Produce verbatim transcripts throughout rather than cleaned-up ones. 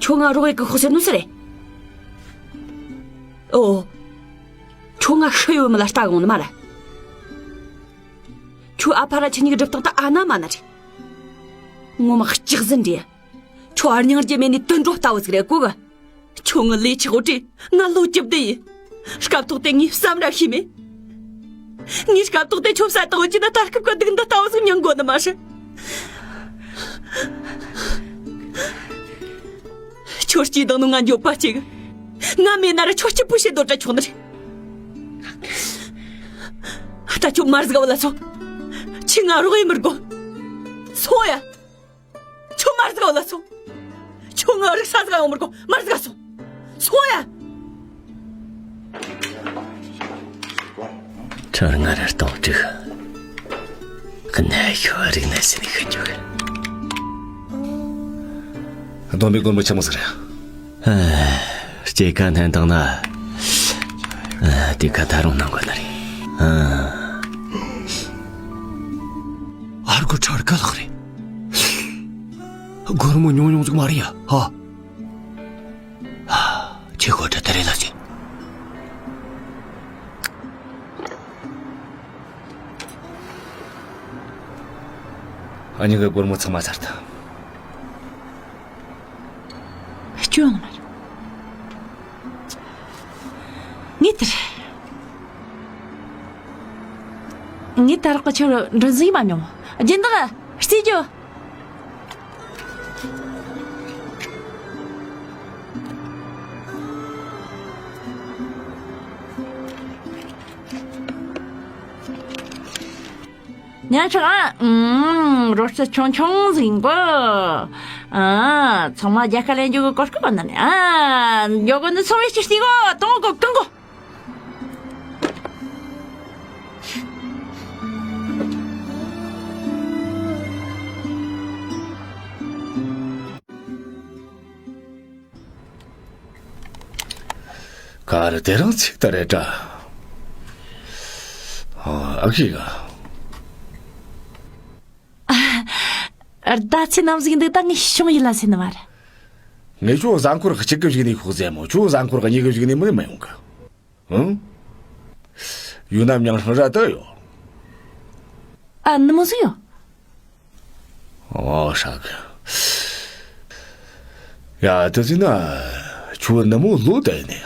ཁྱོད་ང་རོགས་ཡེད་གི་ཤོག་ཟེར་ནོ་སུ་རེད། ཨོ། ཁྱོད་ང་ཤི་ཡོད་མི་ལ་ལྟ་གི་ཡོང་ནི་མ་རེད། ཁྱོད་ཨ་ཕ་ར་ཁྱེད་གཉིས་ཀྱི་སྒྲུབ་སྟངས་དེ་ཨ་ན་མ་ན་རེད། ངོ་མ་ལྕགས་ཟིན་འདྲ། ཁྱོད་ཨ་སྙིང་རྗེ་མེད་ནི་དུད་འགྲོ་ལྟ་བུ་ཟིག་རེད་གོ་གི། ཁྱོད་ངའི་ལས་ཆེ་གོ་དྲིས། ང་ལོ་བཅུ་བདུན་ཡིན། སྐབས་ཐོག་དེ་ངས་བསམ་ར་ཤེས་མེད། ངས་སྐབས་ཐོག་དེ་ཁྱོད་བསད་བཏང་རྒྱུ་ན་ད་སྐབས་ཀྱི་སྡུག་འདི་ལྟ་བུ་ཟིག་མྱོང་དགོས་ནི་མ་རེད། ཁྱོད་སྐྱིད་དང་ནི་ང་འགྱོད་པ་སྐྱེ་གི། ང་མེད་ན་ར་ཁྱོད་སྐྱིད་པོ་བྱེད་དོ་དྲ་ཆོག་ནི་རེད། ད་ཁྱོད་མར་ཟིག་བ་ལ་སོང་། ཁྱོས་ང་རོགས་ཡེད་མི་དགོས། སོང་ཡ། ཁྱོད་མར་ཟིག་བ་ལ་སོང་། ཁྱོད་ང་རིག་ས་ཟིག་ཡོང་མི་དགོས། མར་ཟིག་སོང་། སོང་ཡ། ཁྲར་ང་ར་གཏོང་དྲུག་གནད་ཤོ་རིག་གནས་ཟིན་ཤི་འཇུག་སྡོམ་པའི་སྒོར་མོ་ཆི་མོ་ཟིག་རེད། ཨ། སྐྱེས་ཀ་ལྷན་དང་ན། ཨ། དེ་ཁ་ད་རུང་གནང་དགོས་ནི་རེད། ཨ། ཨར་གོ་ཁྲར་ག་ལགས་རེད། སྒོར་མོ་ཉུང་ཉུང་ཟིག་མ་རེད་ཡ། ཧ། ཁྱེད་ཁོ་ཁྲ་དེ་རེད་ལ་ཟེ། ཨ་ཉི་གི་སྒོར་མོ་ཚང་མ་ཚར་ཐལ། སྐྱོན་མ་རེད། ངས་དེར། ངས་ད་རག་གི་ཆུ་འདྲུད་འཛིན་མ་མྱོང་། སྦྱིན་བདག་རྩིས་རྒྱུ། ཉན་ཆོག་ཨ། ཨུམ། རོ་སྤྱི་ཆུང་ཆུང་ཟིག་ཡིན་གོ། ཨ། ཚང་མ་རྒྱལ་ཁ་ལེན་རྒྱུ་གི་གོ་སྐབས་པ་ན་ནི། ཨ། མགྱོགས་གོ་འདི་ཚོ་བའི་ཅི་སྟེ་གོ་གཏོང་གོ་གང་གོ། ག་རེ་དེ་རིང་ཚིག་ད་རེད་དྲ། ཨ་ཁི་ག་ཟླ་ཚེས་ནམ་ཟིག་འདུག་ད་ངས་ཤོང་ཡིན་ལ་ཟེར་ནི་མ་རེད། ངས་ཁྱོད་གཟའ་འཁོར་གཅིག་གི་གཞུག་ནས་ཤོག་ཟེར་མོ། ཁྱོད་གཟའ་འཁོར་གཉིས་གི་གཞུག་ནས་མི་མི་ཡོང་གི། ཨང་། ཡུལ་ན་མྱང་ཧྲང་ར་ཏི་ཡོད། ཨ། ནི་མོ་ཟིག་ཡོད། ཨོ་ཧྲ་གི། ཡ་དེ་ཟིན་ན་ཁྱོད་ནི་མོ་ལོ་དེ་ནས།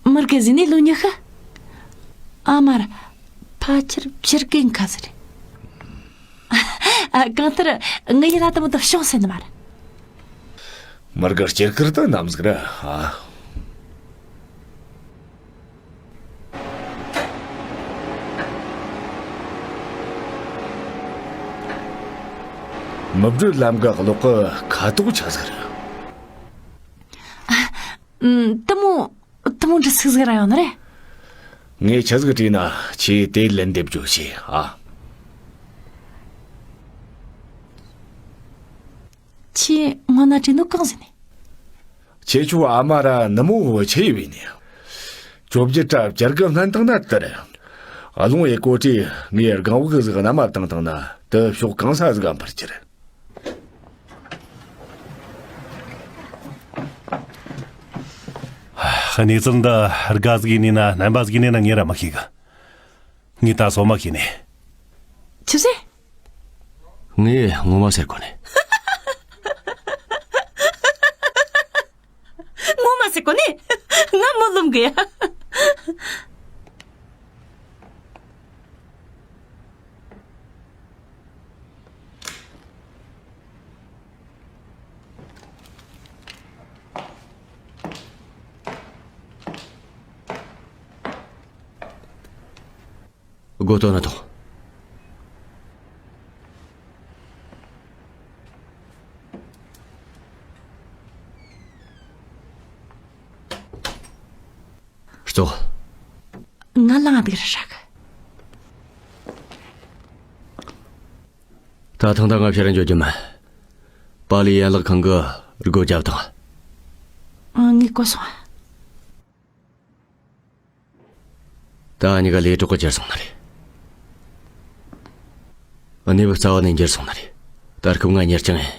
མི་རྒན་ཟིན་ནས་ལོ་ཉི་ཤུ། ཨ་མར་ཕ་ཆེར་ཕྱིར་གིན་ཁ་ཟེར། ཨ། གང་ལྟར་ངའི་ཡིད་ལ་དུ་མོ་དུ་བྱུང་ཟེར་ནི་མ་རེད། མི་དགར་སྐྱེར་ཁུར་དུ་ནམ་ཟིག་ར་ཨ། མི་བགྲོད་ལམ་ག་གློག་གི་ཁ་དོག་ཆ་ཟིག་ར། ཨ། ཨུམ། དུ་མོ། དུ་མོ་འདྲི་སིག་ཟིག་ར་ཡོང་ནི་རེད། ངས་ཆི་ཟིག་བྲིས་ན་ཁྱེད་དེ་ལན་འདེབས་རྒྱུ་བྱེད་ཨ། ཁྱེད་སྔོན་ན་བྲིས་ནོ་གང་ཟིན་ནས། ཁྱེད་ཆོ་ཨ་མ་ར་ནུ་མོ་བུ་ཆེ་ཡི་བས་ནས། བཅོ་བརྒྱད་ར་བཅར་གི་སྣན་དང་ན་དར། ཨ་ལོང་ཡི་གོ་ཁྲི་ངའི་རྒང་བུ་གི་ཟིག་ན་མ་བཏང་དང་ན་དུ་ཕྱོགས་གང་ས་ཟིག་གམ་པར་གྱུར། གནས་ཚུལ་འདི་དགའ་ཟིག་ཡིན་ན་རྣམ་པ་ཟིག་ཡིན་ན་ངས་ར་མི་ཤེས་གི། ངས་ད་སོ་མ་ཤེས་ནས། ཆི་ཟེ། ངས་ངོ་མ་ཟེར་གོ་ནས། ངོ་མ་ཟེར་གོ་ནས། ང་མོ་ལོམ་གི་ཡ། སྒོ་དོ་ན་དོ། གཙོ། ང་ལང་འདུག་ར་ཧྲ་གི། ད་ཐེངས་ད་ང་ཕྱིར་འགྱོ་རྒྱུ་མིན། པཱ་ལི་ཡན་ལག་ཁང་གི་སྒོ་རྒྱབ་དང་། ཨ། ངས་གོ་སོང་ཨ། ད་གཉིས་ཀ་ལས་གྲོགས་གི་གྱུར་སོང་ནི་རེད། གནས་བབ་རྩ་བ་ནས་འགྱུར་སོང་ནི་རེད། ད་སྐབས་ང་གཉེར་ཀྱང་ཡིན།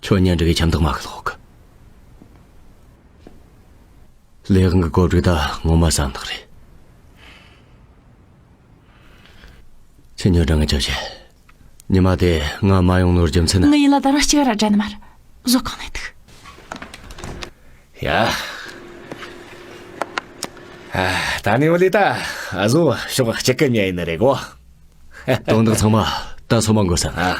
ཁྱོད་གཉེན་སྒྲིག་གི་ཁྱམས་ཐག་མ་གི་ལོག་གི། ལས་དབང་གི་གོ་སྒྲིག་ད་ངོ་མ་བསམ་ཐག་རེད། ཁྱེད་ཉོ་སྒྲ་ངན་ཆོག་བྱེད། ཉི་མ་དེ་ང་མ་ཡོང་ནོར་རྒྱུ་མཚན་ནི། ངའི་ཡིན་ལ་ད་རང་གཅིག་ར་འདྲ་ནི་མ་རེད། བཟོ་གང་ནས་ཐུག་ཡ། ཨ། ད་ནི་འོ་ལེ་ད། ཨ་བཟོ་ཤོག་གཅིག་གི་ཉལ་ཡིན་ནི་རེད་གོ། དོན་དག་ཚང་མ་ད་སོ་མ་འགོ་ས། ཨ།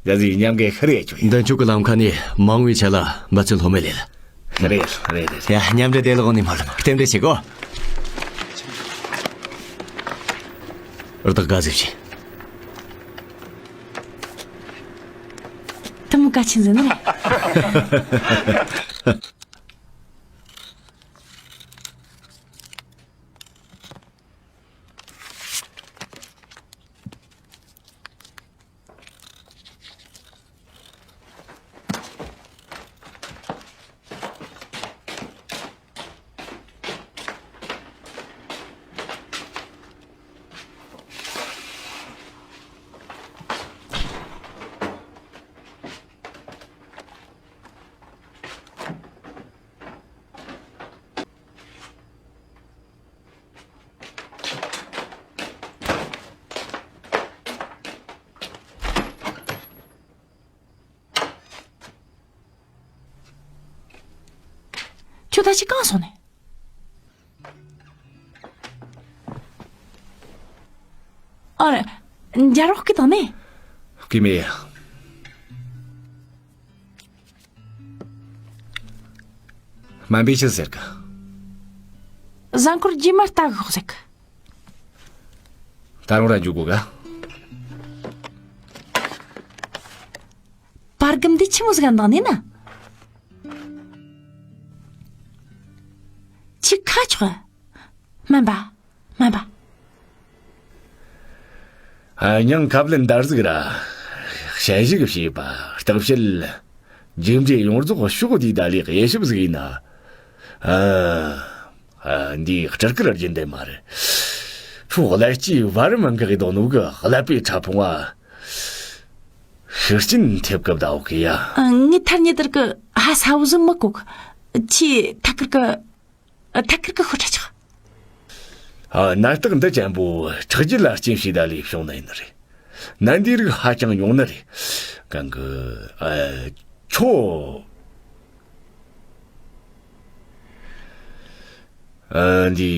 ད་ཟིག་མཉམ་གི་ཁ་རེ་ཅུ་ཡིན། མདུན་ཕྱོགས་ཀྱི་ལམ་ཁ་ནས་མང་བའི་ཆ་ལ་མ་ཚུད་ལྷོ་མེད་ལེ་ལ། རེད་རེད་རེད། ཡ་མཉམ་འབྲེལ་དེ་ལ་འོང་ནས་མ་ལ་རྟེན་འབྲེལ་བྱེད་གོ། རྟགས་དགའ་ཟིག་བྱེད། དུ་མི་དགའ་ཆེན་ཟིན་ནི་རེད། ཁྱོད་ད་ཅི་གང་སོང་ནས། ཨ་རེ། འཇར་རོགས་ཀྱི་དང་ནས། སྐུ་མེ། སྨན་པས་ཆི་ཟེར་གི། གཟའ་འཁོར་རྗེས་མ་ལྟ་གི་ཤོག་ཟེར་གི། ད་རུང་ར་འཇུག་དགོས་ག། པར་སྒམ་འདི་ཆི་མོ་ཟིག་ག་འདང་ནས་ན། ཆི་ཁ་ཆོག་སྨན་པ། སྨན་པ། ཨ། མྱང་ཁབ་ལེན་འདར་ཟིག་ར། ཞལ་ཞིག་བྱས་པ་སྟག་ཕྱེད། མཇུག་འབྲས་ཡོངས་རྫོགས་ཕྱོགས་དེའི་ད་ལས་དབྱེ་ཞིབ་ཟིག་ཡིན་ན། ཨ། ཨ། འདིའི་སྤྲུལ་སྐུར་རྒྱུན་ལྡན་མ་རེད། ཁྱོད་ཀླད་ཀྱིས་བར་མི་འགག་གི་དོ་ནོ་གི་ཀླད་པའི་ཕྲ་ཕུང་བ། ཤུགས་རྐྱེན་ཐེབས་སྐབས་ད་འོག་གི་ཡ། ཨ། ངས་ཐར་ཉི་དར་གི་ཧ་ས་བོ་ཟིག་མི་གོ་གི། ཆེས་ཐད་ཀར་གི། ཐད་ཀར་གི་ཤོད་ཁྲ་ཆག་ཨ། ནད་རྟགས་འདི་ཅན་པོ་ཁྲག་རྒྱུད་ལ་རྐྱེན་བྱས་ད་ལས་བྱུང་ནི་ཡིན་ནི་རེད། ནད་འདིའི་རིགས་ཧ་ཅང་ཉུང་ནི་རེད། གང་གི། ཨ། ཁྱོད། ཨ། འདི་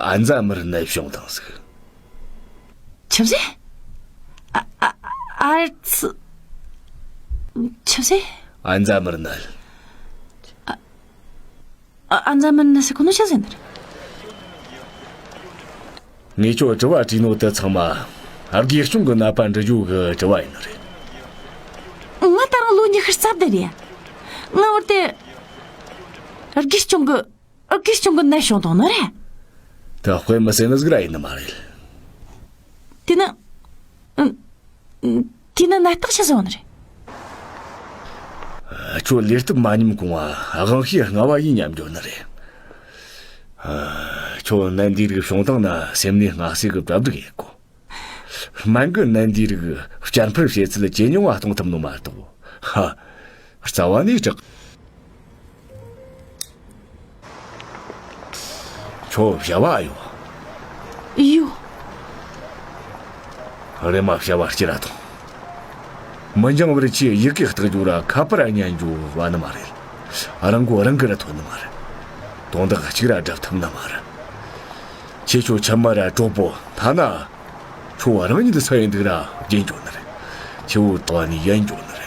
ཨན་ཛ་མར་ནད་བྱུང་དང་ཟིག་ཆི་ཟེ། ཨ། ཨ། ཨ་ཙི། ཆི་ཟེ། ཨན་ཛ་མར་ནད། ཨ། ཨ། ཨན་ཛ་མར་ནད་ཟེར་གོ་ནོ་ཆི་ཟེར་ནི་རེད། ངས་ཁྱོད་དྲི་བ་དྲིས་ནོ་དེ་ཚང་མ་རྒས་གཅུང་གི་ནད་པ་འདྲི་རྒྱུ་གི་དྲི་བ་ཡིན་ནི་རེད། ང་ད་རུང་ལོ་ཉི་ཤུ་རྩ་བདུན་རེད། ང་བར་དེ་རྒས་གཅུང་གི། ཨ། རྒས་གཅུང་གི་ནད་བྱུང་དང་ནི་རེད། ད་དཔེ་མི་སྲིད་ནི་ཟིག་ར་ཡིན་ནི་མ་རེད། དེ་ནི། ཨ། དེ་ནི་ནད་རྟགས་ཆི་ཟིག་ཡོད་ནི་རེད། ཨ། ཁྱོད་ལུས་སྟོབས་མ་ཉམས་གོང་བ་དབང་ཤེད་སྔ་བ་ཡིན་སྙམ་འགྱོ་ནི་རེད། ཨ། ཁྱོད་ནད་འདིའི་རིགས་བྱུང་དང་ན་སེམས་ནས་སྔ་སེ་གི་གྲ་སྒྲིག་ཡེད་དགོ། སྨན་གི་ནད་འདིའི་རིགས་བསྐྱར་འཕར་བྱེད་ཚུལ་ཇེ་ཉུང་བ་གཏོང་ཐུབ་ནོ་མ་གཏོགས། ཧ། རྩ་བ་ནས་སྐྲག་ཁྱོད་བྱ་བ་ཡོད། ཡོད། རེམ་མ་བྱ་བ་སྐྱེལ་ར་ཐོངས། མི་འགྱང་བར་ཁྱོས་ཡི་གེ་བརྟག་རྒྱུ་ར་ཁ་པར་ཉན་རྒྱུ་བ་ནི་མ་རེད། རང་མགོ་རང་གིས་ར་ཐོན་ནི་མ་རེད། དོན་དག་གཅིག་ར་སྒྲུབ་ཐུབ་ནི་མ་རེད། ཁྱེད་ཆོ་ཁྱིམ་མི་ར་གྲོགས་པོ་ཐ་ན། ཁྱོད་རང་ཉིད་ས་ཡི་འདུག་ར་རྒྱན་འཇོག་ནི་རེད། ཁྱེད་བོ་ཏོ་ནི་ཡན་འཇོག་ནི་རེད།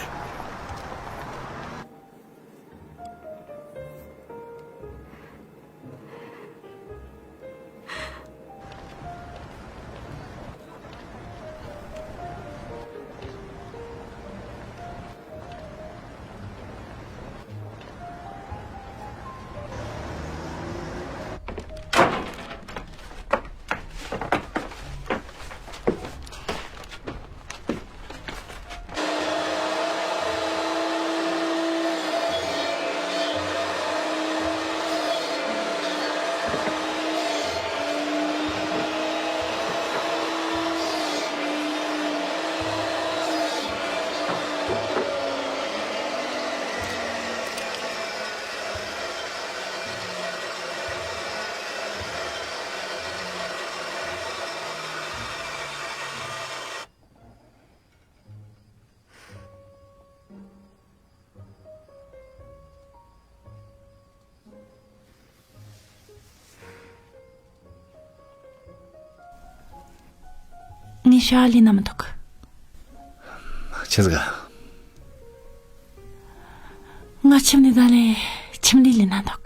ཤ་ལི་ན་མི་འདུག་ཆི་ཟིག་ང་ཁྱིམ་ནས་ད་ལས་ཁྱིམ་ལས་ལས་ན་འདུག་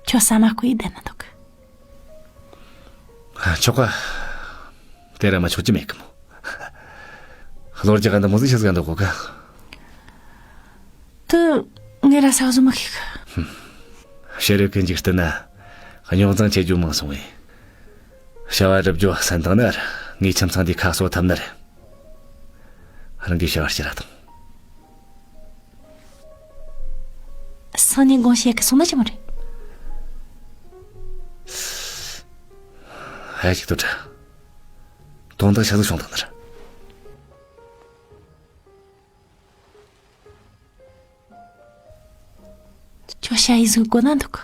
ཁྱོད་ས་མ་ཁོ་ཡི་བསྡད་ན་འདུག་ཆོག་ག་དེ་ར་མ་ཆོག་ཅི་མེད་གི་མོ། གློ་རྒྱག་ག་འདི་མོ་ཟིག་ཆི་ཟིག་འདུག་གོ་ག་དུ་ངེ་ར་ས་བཟོ་མ་ཤེས་གི་ཤེས་རིག་གི་འཇིག་རྟེན་ན་རྙོག་འཛིང་ཆེ་རྒྱུ་མང་སོང་བས། བྱ་བ་སྒྲུབ་རྒྱུ་སན་དང་ནར་ངའི་ཁྱིམ་ཚང་འདི་ཁ་གསོ་ཐབས་ནར་རང་གི་བྱ་བ་སྤྱི་ར་དང་། སང་ཉིན་དགོང་ཞེ་གི་སོང་ན་ཅི་མ་རེད། ཧ་ཅིག་ཏུ་དྲ། དོན་དག་ཆ་ཟིག་བྱུང་དང་ནར། ཁྱོད་ཤ་ཡི་ཟིག་དགོས་ན་འདུག་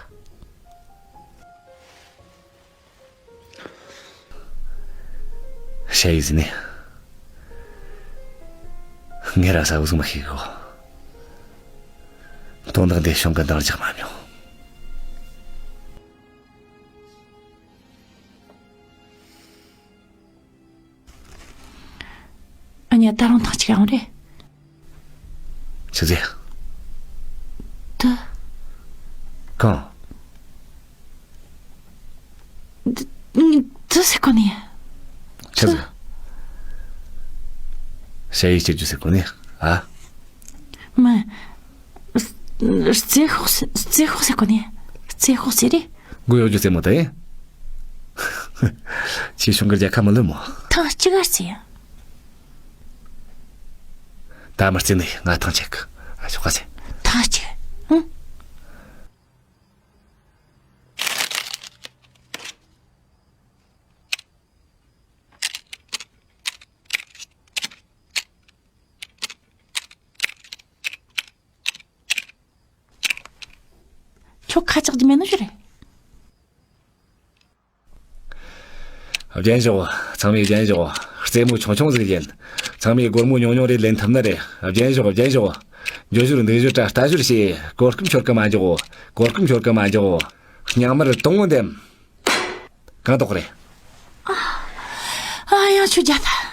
ཤ་ཡི་ཟིག་ནི་ངེ་ར་ས་བཟུང་མ་ཤེས་གོ་དོན་དག་འདི་བྱུང་གི་འདང་རྒྱག་མ་མྱོང་། ཨ་ཉ་ད་རུང་ཐང་ཅིག་ཡོང་རེད། ཆི་ཟེ། ད། གང་། ད་ཟེ་གོ་ནི། ཆི་ཟེ། ཤ་ཡི་སྐྱེ་རྒྱུ་ཟེ་གོ་ནི། ཨ། མ། རྩེ་ཤོག་རྩེ་ཤོག་ཟེ་གོ་ནི། རྩེ་ཤོག་ཟེ་རེད། མགོ་གཡོག་རྒྱུ་རྩེ་མོ་དེ། ཆེ་ཆུང་གི་རྒྱལ་ཁ་མི་ལོན་མོ། ཐང་ཅི་ག་རྩེ་ཡ། ད་མི་རྩེ་ནི་ང་ཐང་ཆད་གི་ཨ་ཆོག་ག་ཟེ། ཐང་ཆད། ཨང་། ཁྱོད་ཁ་ཆག་རྒྱུ་མེད་ནོ་ཞིག་རེད། རྒྱན་ཞོག་ཚང་མས་རྒྱན་ཞོག་རྩེད་མོ་ཆུང་ཆུང་ཟིག་ཡིན། ཚང་མས་སྒོར་མོ་ཉུང་ཉུང་རེ་ལེན་ཐུབ་ནི་རེད། རྒྱན་ཞོག་རྒྱན་ཞོག་འགྱོ་ཞོར་འདུག་ཞོར་དྲ་ལྟ་ཞོར་བྱས། གོ་སྐབས་འཆོར་གི་མ་འཇོག་གོ་སྐབས་འཆོར་གི་མ་འཇོག་སྙིང་མར་དུང་བོ་འདེམ། གང་དོག་རེད། ཨ་ཡང་ཆུ་རྒྱག་ཐལ།